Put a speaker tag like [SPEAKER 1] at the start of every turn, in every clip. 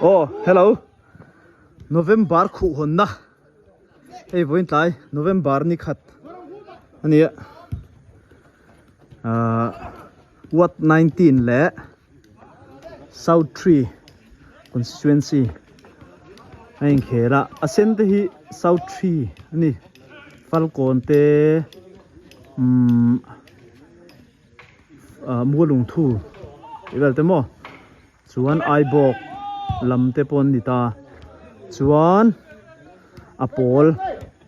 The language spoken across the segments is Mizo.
[SPEAKER 1] Aw hello November khuh hawnna hei vawiin tlai November ni khat a ni a ahh ward 19 leh South 3 constituency a inkhel a a sen te hi South 3 a ni Falkawn te umm. ah mualungthu tih vel te maw chuan aibawk lam te pawh an ni ta chuan a pawl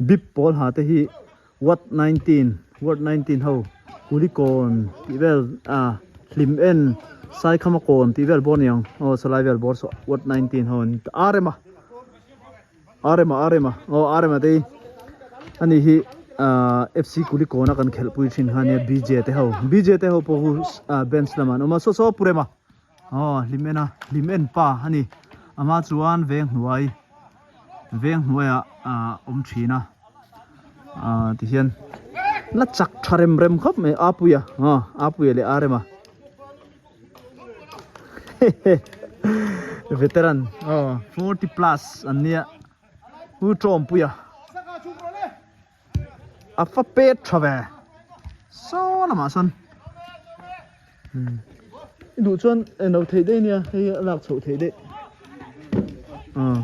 [SPEAKER 1] bip pawl ha te hi ward 19 ward 19 ho kulikawn tih vel ah hlim en saikhama kawn tih vel bawr a ni ang aw sawlai vel bawr saw ward 19 ho an ni ta a rem a. A rem a a rem a aw a rem a te hi ani hi ahh fc kulikawna kan khelh pui thin kha ania bj te ho bj te ho pawh hu ah bench lamah an awm a saw saw pu rem a aw hlim en a hlim en pa ani ama chuan veng hnuai veng hnuaiah ah awm thin a ah tihian la chak tha rem rem khawp mai a puia aw a puia leh a rem a. Veteran aw 40 plus an nia u tawmpuia a fa pet tha ve saw lamah sawn i duh chuan eng lo theih daih nia hei a lak chhoh theih daih ah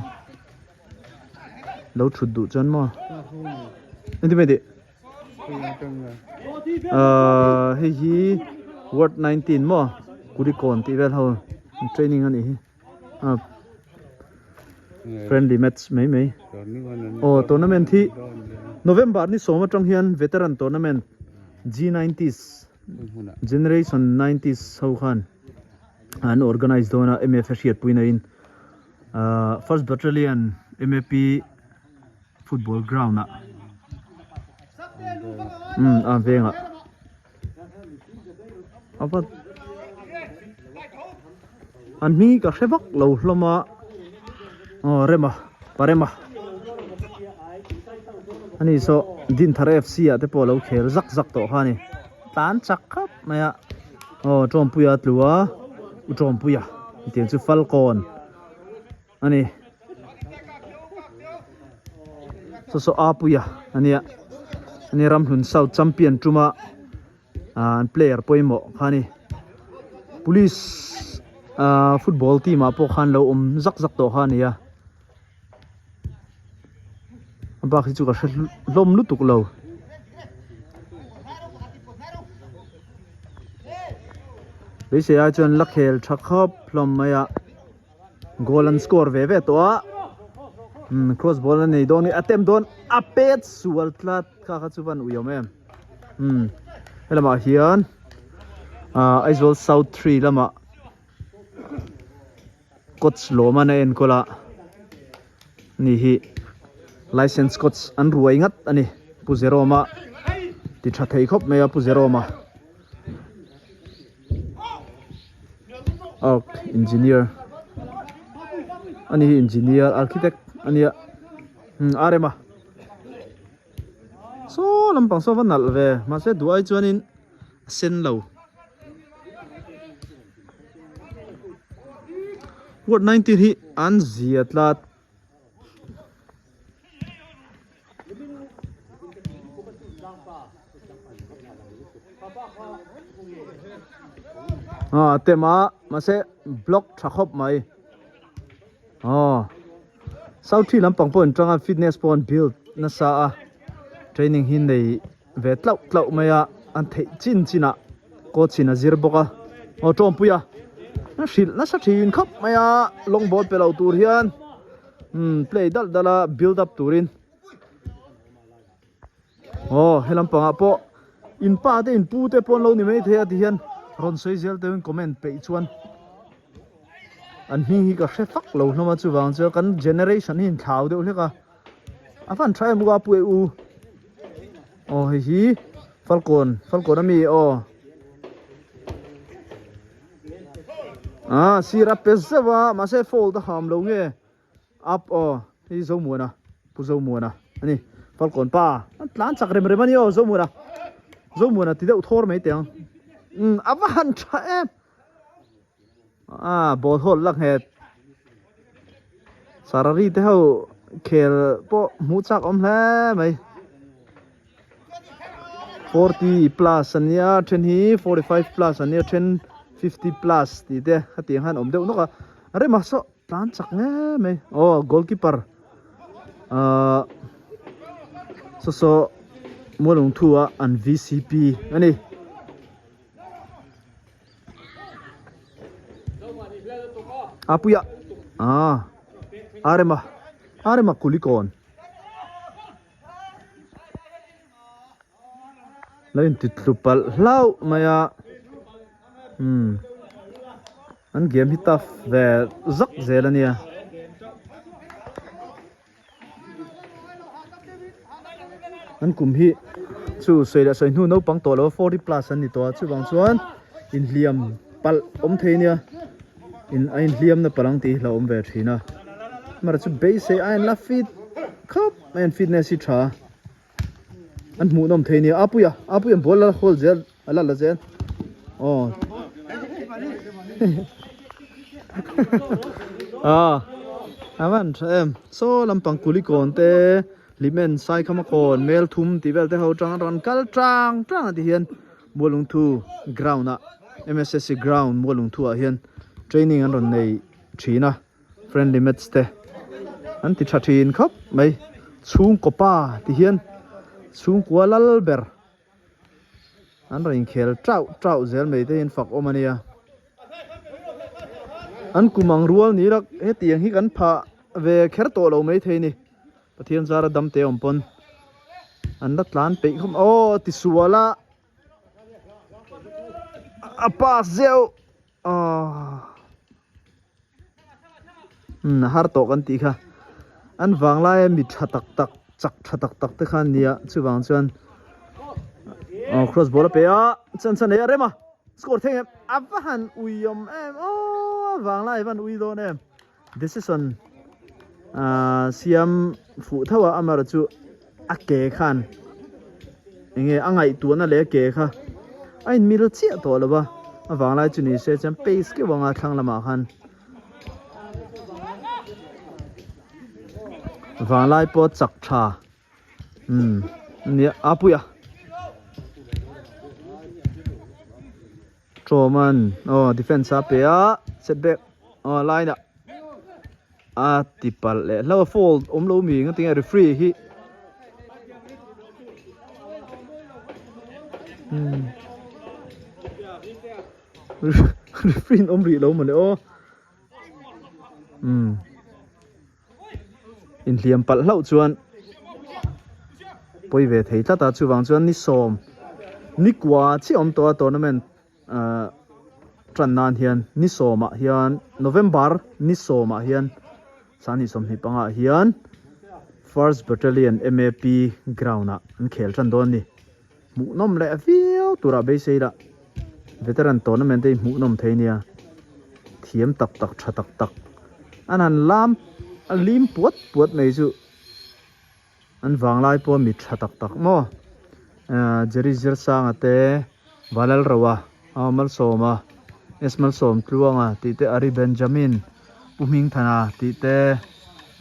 [SPEAKER 1] lo thut duh chuan maw engtin mai tih. Ahh hei hi ward 19 maw kulikawn tih vel ho training a nih hi ah friendly match mai mai aw tournament hi November ni sawm atang hian veteran tournament G nineties generation nineties ho khan an organize dawn a M F a hriatpui na in ahh first battalion M A P. Football ground ah umm a vengah a va an hming hi ka hre vak lo hlawm a aw rema parema ani saw Dinthar F C ah te pawh a lo khel zak zak tawh kha a ni tlan chak khawp mai a aw Tawmpuia a tlu a u Tawmpuia tiang chu Falkawn. A ni. Saw saw Apuia a nia. A ni Ramhlun South champion tuma an player pawimawh kha a ni. Police ah football team ah pawh khan lo awm zak zak tawh kha a ni a. A bak hi chu ka hre hlawm lutuk lo. Beisei ai chuan la khel tha khawp hlawm mai a. Goal an score ve ve tawh a umm cross ball a nei dawn a attempt dawn a pet sual tlat kha kha chu van ui awm em umm helamah hian ah Aizawl South 3 lamah coach lawm an a enkawl a ni hi license coach an ruai ngat a ni Pu Jerome a ti tha thei khawp mai a Pu Jerome a. Arch engineer ani hi engineer architect ania umm a rem a saw lampang saw va nalh ve mahse duh ai chuanin a sen lo ward 19 hi an zia tlat. A tem a mahse block tha khawp mai aw south tree lampang pawh an tang a fitness pawh an build nasa a training hi nei ve tlauh tlauh mai a an theih chin chin ah coach in a zir bawk a aw tawmpui a a hrilh nasa thin khawp mai a long ball pe lo tur hian umm play dalh dalh a build up turin aw he lampangah pawh in pa te in pu te pawh an lo ni maithei a tihian rawn sawi zel deuhin comment peih chuan an hming hi ka hre fak lo hlawm a chuvang chuan kan generation hi inthlau deuh hlek a a fan tha em bawk a pu e u. Aw hei hi falkawn falkawn ami aw ah sir a pe zeuh a mahse fault a ham lo nge up aw hei Zomuana pu Zomuana ani falkawn pa an tlan chak rem rem ani aw Zomuana Zomuana ti deuh thawr mai teh ang umm a va han tha em ah ball hold la nghet. Sarari te ho khel pawh hmuh chak awm hle mai. 40 plus ania then hi 45 plus ania then 50 plus tih te khatiang khan awm deuh nawk a rema saw tlan chak nge mai aw goalkeeper ahh saw saw Mualungthu a an V_C_P a ni. Apuia ah Arema Arema Kulikawn. Lo inti tlu palh hlauh mai a umm an game hi tough ve zak zel a nia. An kum hi chu sawi leh sawi hnu naupang tawh lo 40 plus an ni tawh a chuvang chuan inhliam palh awm thei a nia in a inhliam na palh ang tih hi hlauhawm ve thin a amaherawhchu beisei a inla fit khawp mai a an fitness hi tha an hmuhnawm thei a nia a puia a puia ball la hawl zel a la la zel aw ah a van tha em saw lampang kulikawn te hlimen saikhama kawn mel thum tih vel te ho tang rawn kal tang tang a ti hian Mualungthu ground ah M_S_S_C ground Mualungthu ah hian training an rawn nei thin a friendly match te an ti tha thin khawp mai chhungkaw pa ti hian chhungkua lal ber an rawn inkhel tauh tauh zel mai te hi an fak awm a nia an kum ang rual ni rak hetiang hi kan phah ve kher tawh lo maithei a ni. Pathian zara dam te awm pawn an la tlan peih khawp aw ti sual a a pass zeuh aw umm a har tawh kan tih kha an vang laia mi tha tak tak chak tha tak tak te kha an nia chuvang chuan aw cross ball a pe a chan chan ei a rem a score thleng em a va han ui awm em aw a vang lai a va han ui dawn em. Decision ahh siam fuh tho a amaherawh chu a ke khan enge a ngaihtuahna leh a ke kha a inmil chiah tawh lo va a vanglai chu ni se chuan pace keuh anga thlang lamah khan vanglai pawh chak tha umm nia a puia. Tawman aw defense a pe a set back aw line ah a ti palh leh hlauh a foul awm lo mi nga tinge referee hi umm referee in awm rih lo mawle aw umm. Inhliam palh hlauh chuan pawi ve thei tlat a, chuvang chuan ni sawm ni kua chiah awm tawh a tournament ahh tan nan hian ni sawmah hian November ni sawmah hian sangni sawmhnih pangah hian First Battalion M_A_P ground ah an khel tan dawn a ni. Hmuhnawm leh viau turah beisei lah veteran tournament te hi hmuhnawm thei nia thiam tak tak tha tak tak an han lam a lim puat puat mai chu an vanglai pawh mi tha tak tak maw ahh Jerry Zirsanga te Valalroa aw Malsawma S Malsawmtluanga tih te Ari Benjamin Pu Hmingthana tih te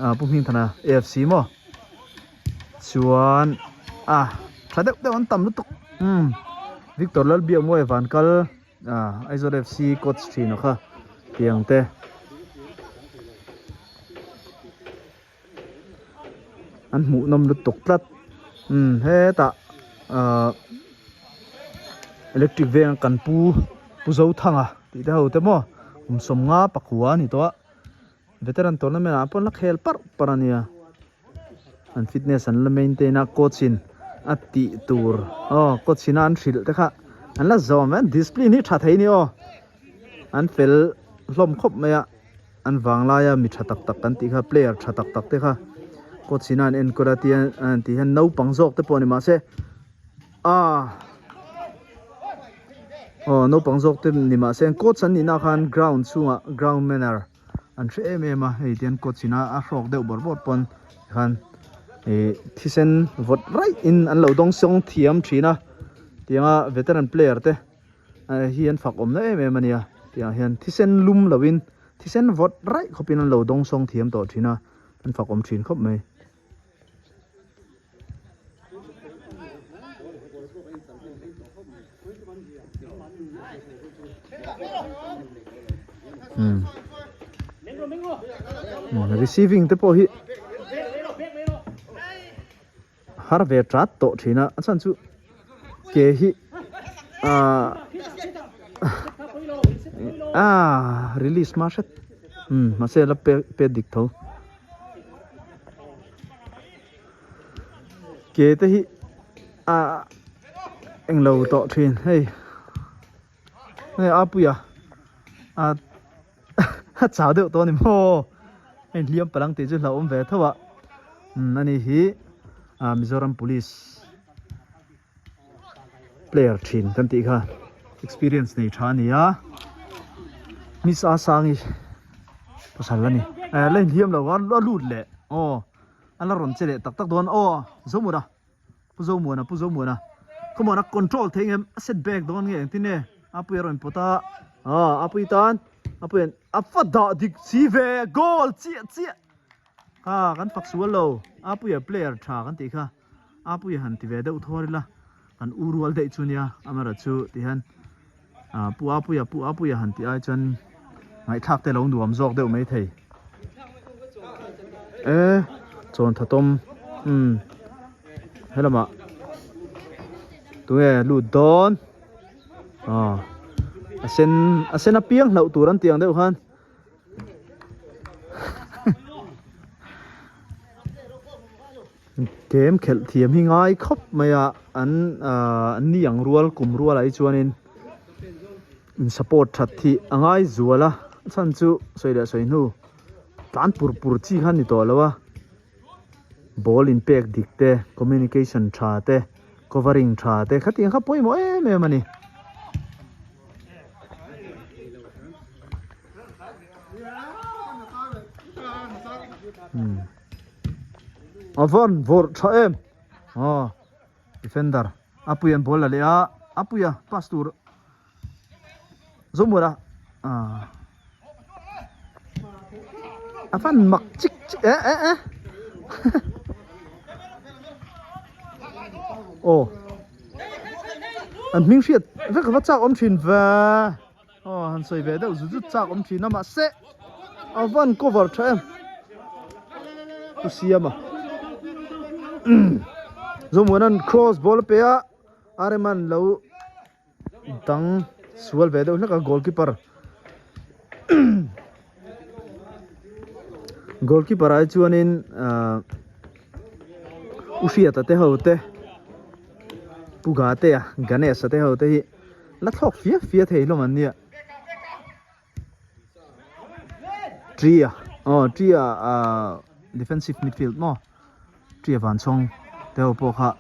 [SPEAKER 1] ah Pu Hmingthana A_F_C maw. Chuan a tha deuh deuh an tam lutuk umm Victor Lalbiakmuaia van kal ah Aizawl F C coach thin a kha tiang te an hmuh nawm lutuk tlat umm hetah ah electric veng a kan pu pu Zothanga tih te ho te maw kum sawmnga pakua a ni tawh a veteran tournament ah pawh an la khel parh parh a nia. An fitness an la maintain a coach in a tih tur aw coach in a an hrilh te kha an la zawm an discipline hi tha thei a ni aw an fel hlawm khawp mai a an vanglai a mi tha tak tak kan tih kha player tha tak tak te kha coach in a an enkawl a tia an tih hian naupang zawk te pawh ni mahse ah aw naupang zawk te ni mahse coach an nih na khan ground chhungah ground manner. An hre em em a, hei tihian coach in a a hrawk deuh bawrh bawrh pawn tikhan ih thisen vawt raih in an lo dawng sawng thiam thin a, tianga veteran player te hi an fak awmna em em a nia, tiang hian thisen lum lo in thisen vawt raih khawp in an lo dawng sawng thiam tawh thin a. An fak awm thin khawp mai. Hmm. Hmm, receiving te pawh hi har ve tat tawh thin a a chhan chu ke hi ah ah release hma hret umm mahse la pe pe dik tho ke te hi ah englo tawh thin hei hei a puia ah a chau deuh tawh a ni maw hei hliam palang tih chu hlauhawm ve tho a umm ani hi ah Mizoram police player thin kan tih kha experience nei tha a ni a miss a sangi pasal a ni eh la inhliam lo a lut leh aw a la rawn che leh tak tak dawn aw Zomura. Pu Zomuana, Pu Zomuana, come on a control thei ngem a set back dawn nge engtin nge Apuia a rawn pawt a, ah Apui tan Apuia'n a va dah dik si ve goal chiah chiah kha kan fak sual lo Apuia player tha kan tih kha Apuia han ti ve deuh thawr ila kan u rual daih chu nia amaherawh chu ti hian ah Pu Apuia Pu Apuia han tih ai chuan ngaihthlak te lo nuam zawk deuh mai thei e chawn thatawm umm helamah tunge lut dawn aw a sen a sen apiang hlauh tur an tih ang deuh khan. Game khelh thiam hi ngai khawp mai a an ahh an ni ang rual kum rual ah hi chuanin in support that hi a ngai zual a a chhan chu sawi leh sawi hnu tlan pur pur chi kha a ni tawh lo a ball in pek dik te communication tha te covering tha te khatiang kha pawimawh em em a ni. A vawn vawrh tha em aw defender a pui an ball la leh a a pui a pass tur Zomuana ah a van mak chik chik eh eh eh aw an hming hriat vek a va chak awm thin ve. Aw han sawi ve deuh zut zut chak awm thin a mahse a van cover tha em pu siama Zomuana'n cross ball a pe a Areman lo dang sual ve deuh hlek a goalkeeper goalkeeper ai chuanin ah u Hriata te ho te Pu Gate-a Ganesh-a te ho te hi. La thlawk fia fia thei hlawm an nia. Tria aw Tria ah defensive midfield maw Tria Vanchhawng te ho pawh kha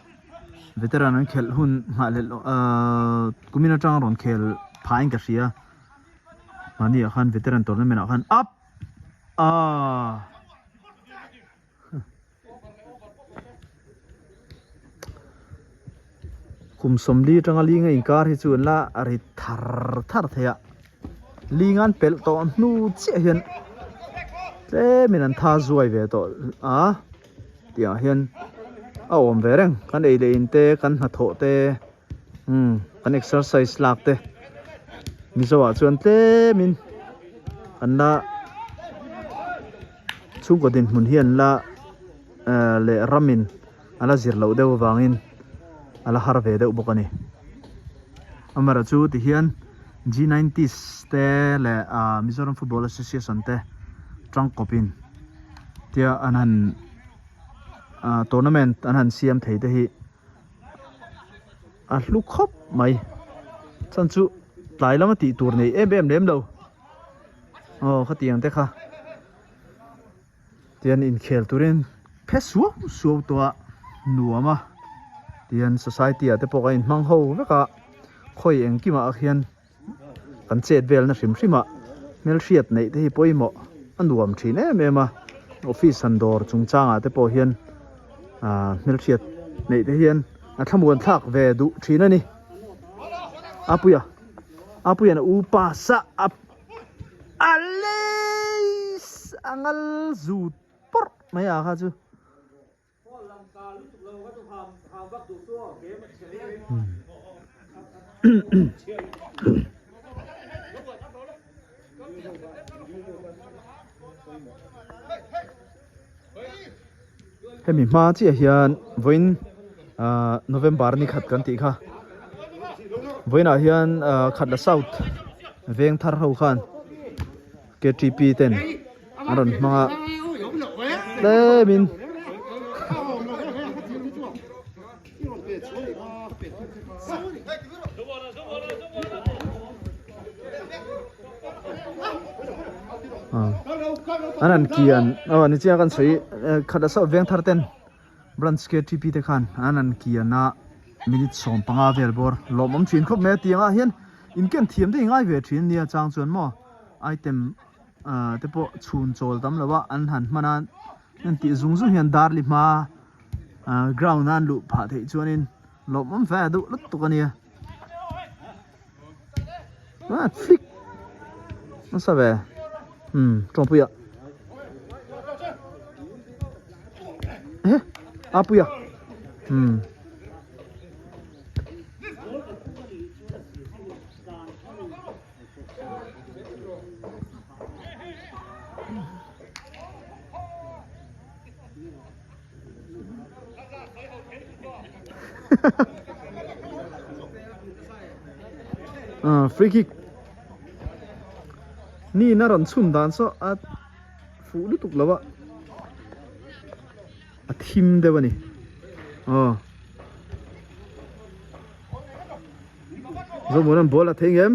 [SPEAKER 1] veteran an khelh hun nghah leh ah kumin atang rawn khel phah in ka hria mahni ah khan veteran tournament ah khan up ah. Kum sawmli atanga linga inkar hi chu an la ri thar thar thei a linga an pelh tawh hnu chiah hian tlemin an tha zuai ve tawh a tih ah hian a awm ve reng kan ei leh in te kan hnathawh te umm kan exercise lak te mizo ah chuan tlemin an la. Chhungkaw dinhmun hi an la leh ramin a la zir loh deuh avangin a la har ve deuh bawk a ni. Amaherawh chu ti hian G nineties te leh Mizoram Football Association te tangkawpin tia an han tournament an han siam thei te hi a hlu khawp mai. Chhan chu tlai lama tih tur nei em em lem lo. Aw khatiang te kha tian inkhel turin phe suau suau tawh a nuam a tian society ah te pawh a inhmang ho vek a khawi engkimah khian kan chet velna hrim hrim ah hmelhriat neih te hi pawimawh a nuam thin em em a office han dawr chungchang ah te pawh hian ah hmelhriat neih te hian a thlamuan thlak ve duh thin a ni a puia a puian a u pass a a. Aleis a ngal zut pawrh. mai a kha chu. Hemi hma chiah hian vawiin ahh November ni khat kan tih kha vawiinah hian ahh Khatla South veng thar ho khan K T P ten an rawn hmang a tlemin an han kian aw ni chiang kan sawi khat a saw veng thar ten branch K T P te khan an han kian a minute 15 vel bawr lawmawm thin khawp mai a tiangah hian inken thiam te i ngai ve thin nia chang chuan maw item ah te pawh chhun chawl tam lo a an han hman a an tih zung zung hian darli hma ah ground a an luh phah theih chuanin lawmawm fe a duh lutuk a nia ah flick nasa ve umm tawngpuia eh a puia umm. Ah free kick ni na rawn chhun dan saw a fuh lutuk lo a a thim deuh a ni aw. Zomuan an ball a thei ngem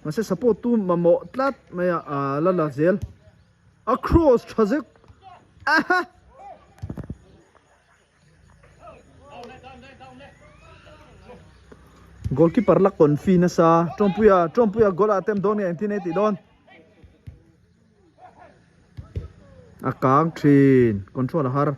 [SPEAKER 1] mahse support tu mamawh tlat mai a ah la la zel a cross tha zek aha goalkeeper la confi nasa tawngpuia tawngpuia goal ah attempt dawn nge engtin nge tih dawn a kang thin control a har.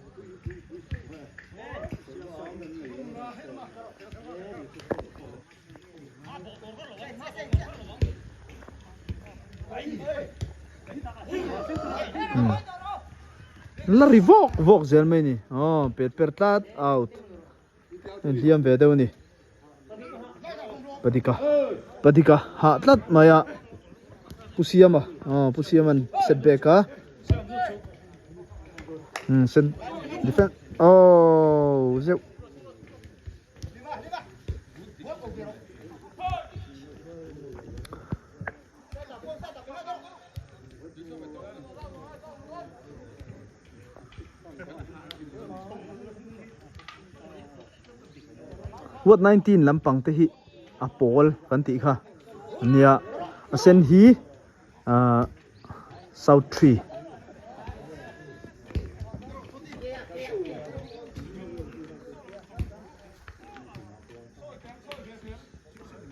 [SPEAKER 1] La ri vawk vawk zel mai ni aw pet per tlat out hliam ve deuh a ni padika padika hah tlat mai a pu siama aw pu siama'n set back a umm set defend aww zeuh. Ward 19 lampang te hi a pawl kan tih kha ania a sen hi ahh south tree.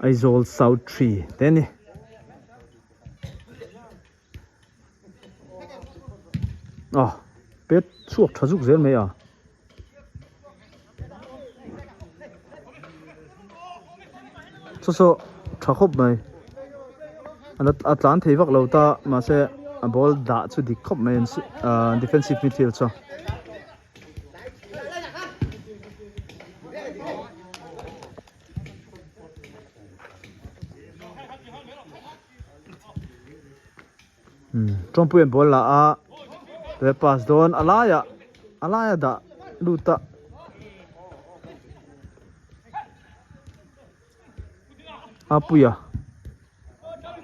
[SPEAKER 1] Aizawl South Tree te a ni. Aw pet chhuak tha zuk zel mai a. Saw saw tha khawp mai. A tlan thei vak lo ta mahse a ball dah chu dik khawp mai an defensive midfield chu. Tawngpuian ball la a tui pass dawn a laiah a laia dah lut a. A puia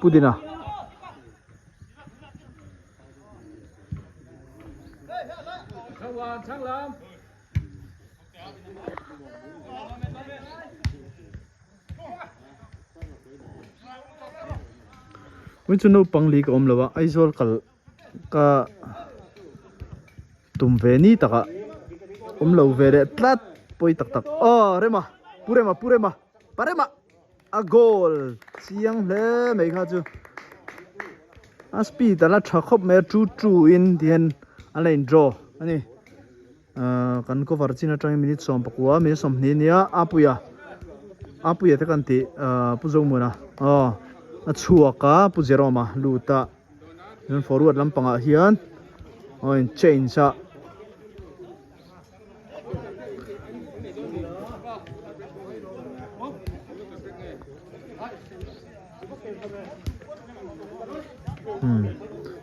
[SPEAKER 1] pudina. Ui chu naupang li ka awm lo a Aizawl kal ka tum ve ni takah awm lo ve leh tlat pawi tak tak aw rema pu rema pu rema pa rema a goal chiang hle mai kha chu a speed a la tha khawp mai a 2-2 in tihian a la in draw a ni. Ahh kan cover chin atangin minute 19 minute 20 nia a puia a puia te kan tih ahh pu Zomuana aw a chhuak a pu Jerome a lut a chuan forward lampangah hian aw in change a.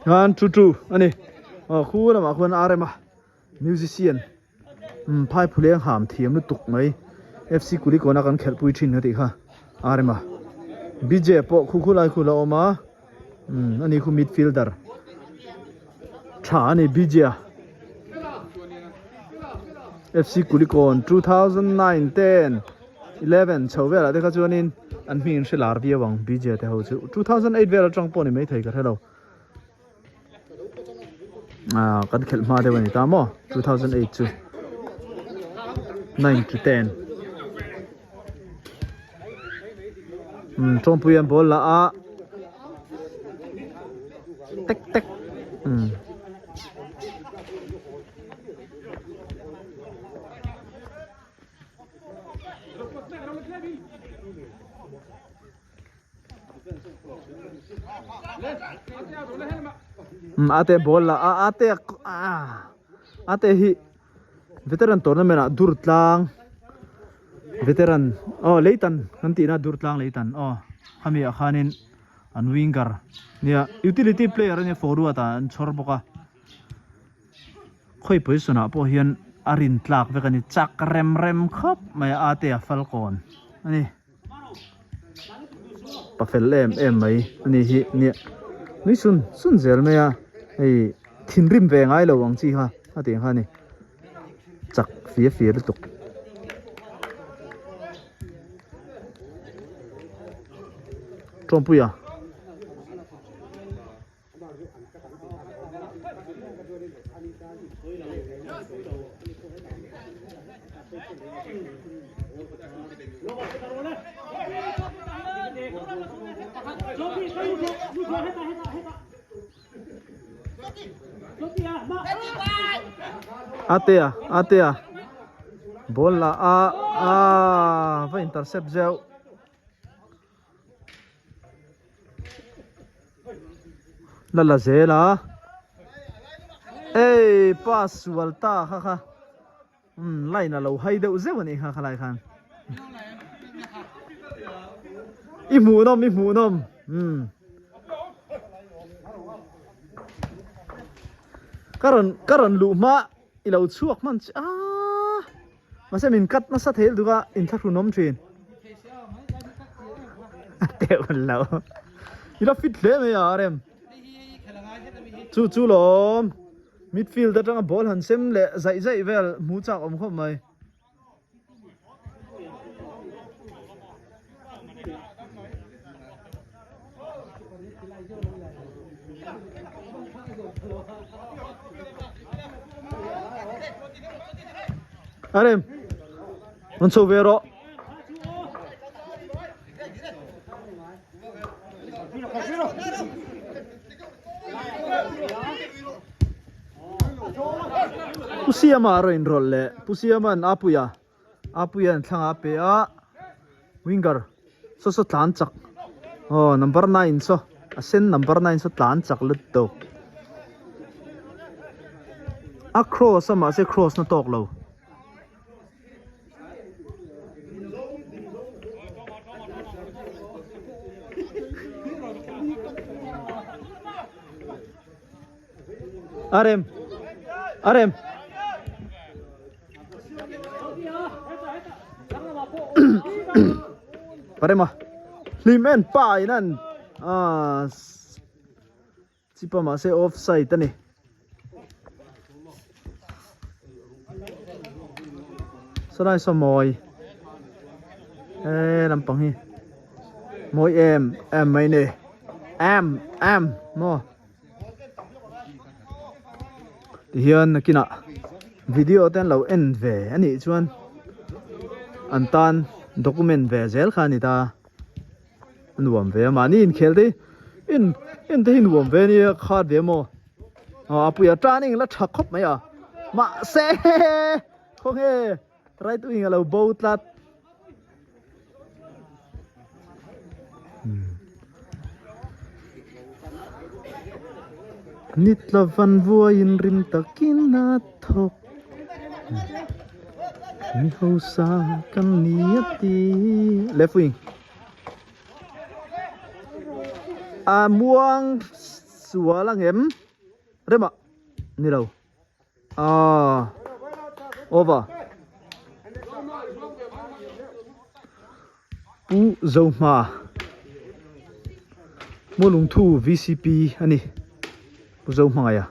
[SPEAKER 1] Khan 2-2 a ni. Aw khu lamah khuan RM a musician umm phai phuleng ham thiam lutuk mai FC Kulikawn a kan khelh pui thin a tih kha RM a BJ pawh khu khu lai khu la awm a umm ani khu midfielder tha a ni BJ a FC Kulikawn 2009 10 11 chho velah te kha chuanin an hming in hre lar viau ang BJ te ho chu 2008 vel atang pawh ni maithei ka hre lo. Ah kan khelh hma deuh a ni ta maw 2008 chu 9 to 10 um tawngpui an ball la a tek tek um Ate ball la a ate ate hi veteran tournament ah dur tlang veteran aw leitan kan tih na dur tlang leitan aw khami ah khanin an winger nia utility player ania forward ah an chhawr bawk a khawi position ah pawh hian a rin tlak vek ani chak rem rem khawp mai a ate a falkawn ani. Pa fel em em mai a ni hi nia nui sun sun zel mai a hei thinrim ve ngai lo ang chi kha a tih ang kha a ni chak fia fia lutuk. Tawmpuia. Atea atea ball la a a va intercept zeuh. La la zel a ei pass sual ta kha kha umm line a lo hai deuh zeuh a nih kha khalai khan i hmuh nawm i hmuh nawm umm ka rawn ka rawn luh hma i lo chhuak hman che aaa. Mahse min cut nasa thei lutuk a inthlahrun awm thin. A teuh lo. I la fit hle mai a RM. Chu chu lawm. Midfield atanga ball han sem leh zaih zaih vel hmu chak awm khawp mai. Arem rawn chho ve rawh. Pu Siama a rawn inrawlh leh Pu Siama'n Apuia Apuia an thlang a pe a winger saw saw tlan chak aw number 9 saw a sen number 9 saw tlan chak lutuk a cross a mahse cross na tawk lo. Arem Arem Parema hlim en pa in an ah chipa mahse offside a ni. Sawlai saw mawi he lampang hi mawi em em mai ni em em maw. Tihian nakinah video te an lo en ve a nih chuan an tan document ve zel kha a ni ta a nuam ve a mahni inkhel te hi en en te hi nuam ve a nia khat ve maw aw a puia turning la tha khawp mai a mahse khawnge right wing a lo bo tlat. Nitla van vuaiin rim takin a thawk Mi hausa kan ni a ti Left wing A muang. sual angem? Rema ni lo. Ah over. Pu Zohma Mualungthu VCP a ni. Pu Zohmangaia.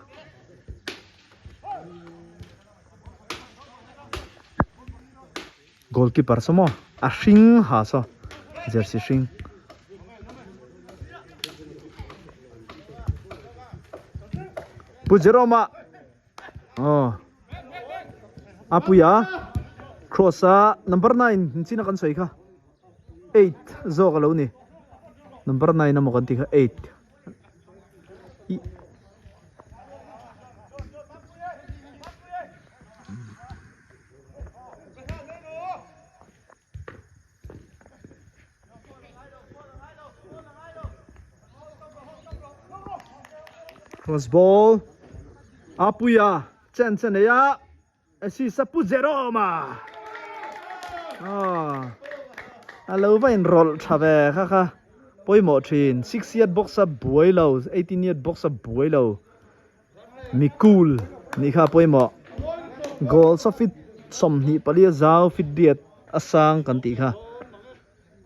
[SPEAKER 1] Goalkeeper saw maw a hring ha saw jersey hring. Pu Jerome a aw a puia cross a number 9 in china kan sawi kha 8 zawk alo ni number 9 amaw kan tih kha 8 i Cross ball Apuia chance a nei a assist a Pu Jerome a ah a lo va inrawlh tha ve kha kha pawimawh thin six yard box a buai lo eighteen yard box a buai lo. Mi cool nih kha pawimawh. Goal saw fit 24 a zau fit riat a sang kan tih kha.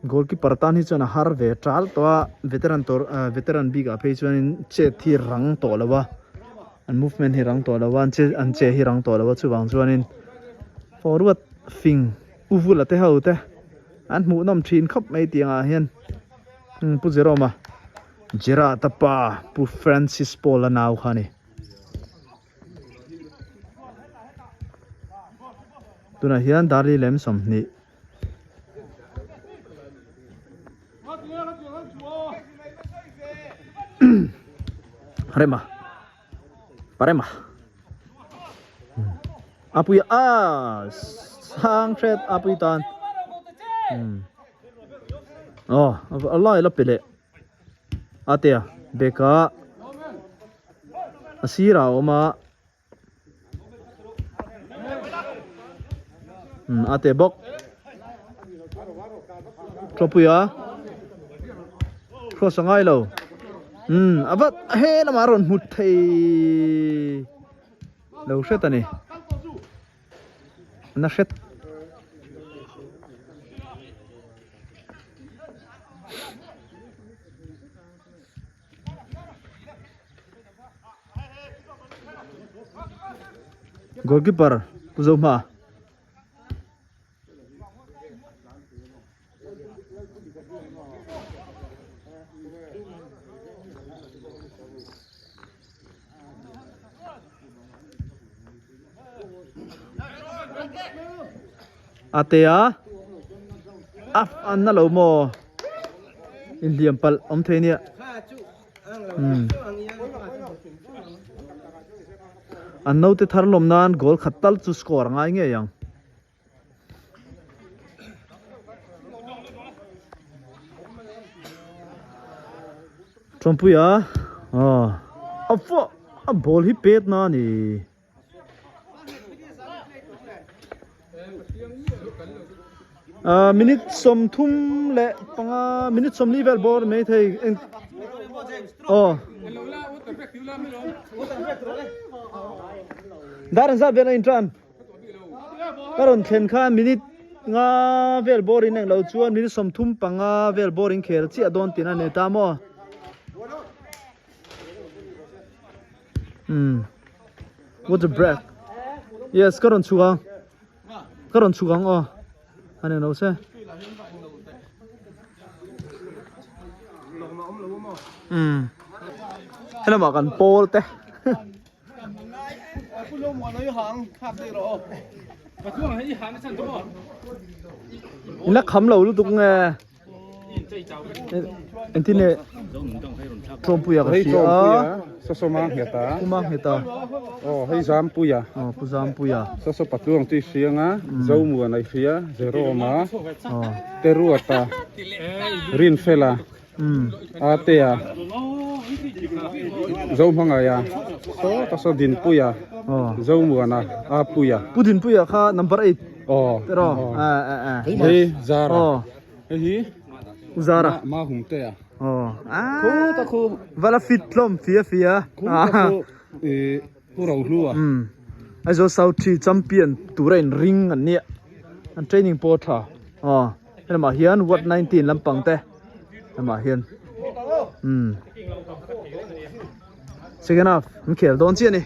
[SPEAKER 1] Goalkeeper tan hi chuan a har ve tal tawh a, veteran tawr ah veteran bik ah phei chuanin chet hi rang tawh lo a, an movement hi rang tawh lo a, an che an che hi rang tawh lo a chuvang chuanin forward fing u vula te ho te an hmuh nawm thin khawp mai tiang ah hian Pu Jerome a. Gerard a pa Pu Francis Paul a nau kha a ni. Tunah hian Darli lem 20. Rema. Parema. Apui a sang hret apui tan. Oh, a lai la pe leh. A tia beka a sirah a awm a umm a te bawk tawpui a cross a ngai lo umm a vat he lamah a rawn hmu thei lo hret a ni. Na hret. Goalkeeper Pu Zohma. A te a a an na lo maw inhliam palh awm thei nia umm an naute thar lawm nan goal khat tal chu score a ngai ngei ang. Tawmpuia aw a fuah a ball hi pet na a ni. Ah minute 35 minute 40 vel bawr mai thei eng aw dar an zat vel a intan. Ka rawn thlen khan minute nga vel boring eng lo chuan minute 35 vel boring khel chiah dawn tihna a ni ta maw? Umm what a break yes ka rawn chhuk ang ka rawn chhuk ang aw a ni lo se umm helamah kan pawl te. La kham lo lutuk nge engtin nge Tawmpuia ka hria a
[SPEAKER 2] Sasawma Ngheta
[SPEAKER 1] Puma Ngheta
[SPEAKER 2] aw hei Zampuia
[SPEAKER 1] aw Pu Zampuia
[SPEAKER 2] Sasaw Patluang chu i hria anga Zomuana i hria Jerome-a Teruata Rinfela Atea Zohmangaia saw ta saw Dinpuia Zomuana Apuia
[SPEAKER 1] Pu Dinpuia kha number 8
[SPEAKER 2] aw
[SPEAKER 1] tiraw
[SPEAKER 2] hei Zara hei hi
[SPEAKER 1] U Zara
[SPEAKER 2] Mahumtea.
[SPEAKER 1] Aw.
[SPEAKER 2] Khu ta khu.
[SPEAKER 1] Vala fit hlawm fia fia.
[SPEAKER 2] Khu ta khu i Pu Rohlua.
[SPEAKER 1] Umm. Aizawl South Tree champion tura in ring an nia. An training pawh a tha. Aw. Helamah hian ward 19 lampang te. Helamah hian. Umm. Second half an khel dawn chiah a ni.